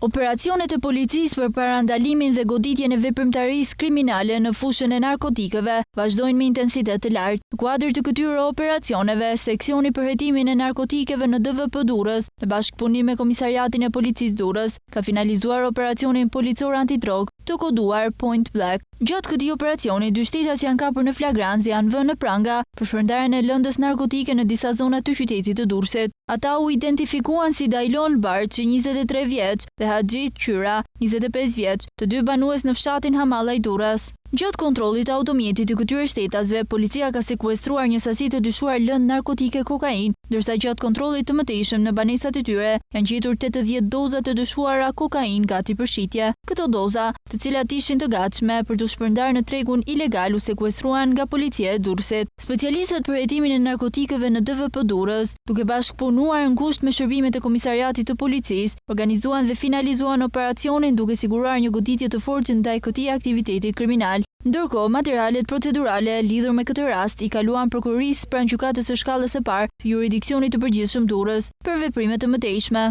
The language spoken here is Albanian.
Operacionet e policisë për parandalimin dhe goditjen e veprimtarisë kriminale në fushën e narkotikëve vazhdojnë me intensitet të lartë. Në kuadër të këtyre operacioneve, Seksioni për Hetimin e Narkotikëve në DVP Durrës, në bashkëpunim me Komisariatin e Policisë Durrës, ka finalizuar operacionin policor antidrogë, të koduar Point Black. Gjatë këtij operacioni, dy shtetas janë kapur në flagrancë dhe janë vënë në pranga për shpërndarjen e lëndës narkotike në disa zona të qytetit të Durrësit. Ata u identifikuan si Dajlon Barçi, 23 vjeç, dhe Haxhi Qyra, 25 vjeç, të dy banues në fshatin Hamallaj Durrës. Gjatë kontrollit të automjetit të këtyre shtetasve, policia ka sekuestruar një sasi të dyshuar lëndë narkotike kokainë, ndërsa gjatë kontrollit të mëtejshëm në banesat e tyre janë gjetur 80 doza të dyshuara kokainë gati për shitje. Këto doza, të cilat ishin të gatshme për t'u shpërndarë në tregun ilegal u sekuestruan nga policia e Durrësit. Specialistët për hetimin e narkotikëve në DVP Durrës, duke bashkëpunuar ngushtë me shërbimet e Komisariatit të Policisë, organizuan dhe finalizuan operacionin duke siguruar një goditje të fortë ndaj këtij aktiviteti kriminal. Ndërkohë, materialet procedurale lidhur me këtë rast i kaluan prokurorisë pranë Gjykatës së Shkallës së Parë të Juridiksionit të Përgjithshëm Durrës për veprime të mëtejshme.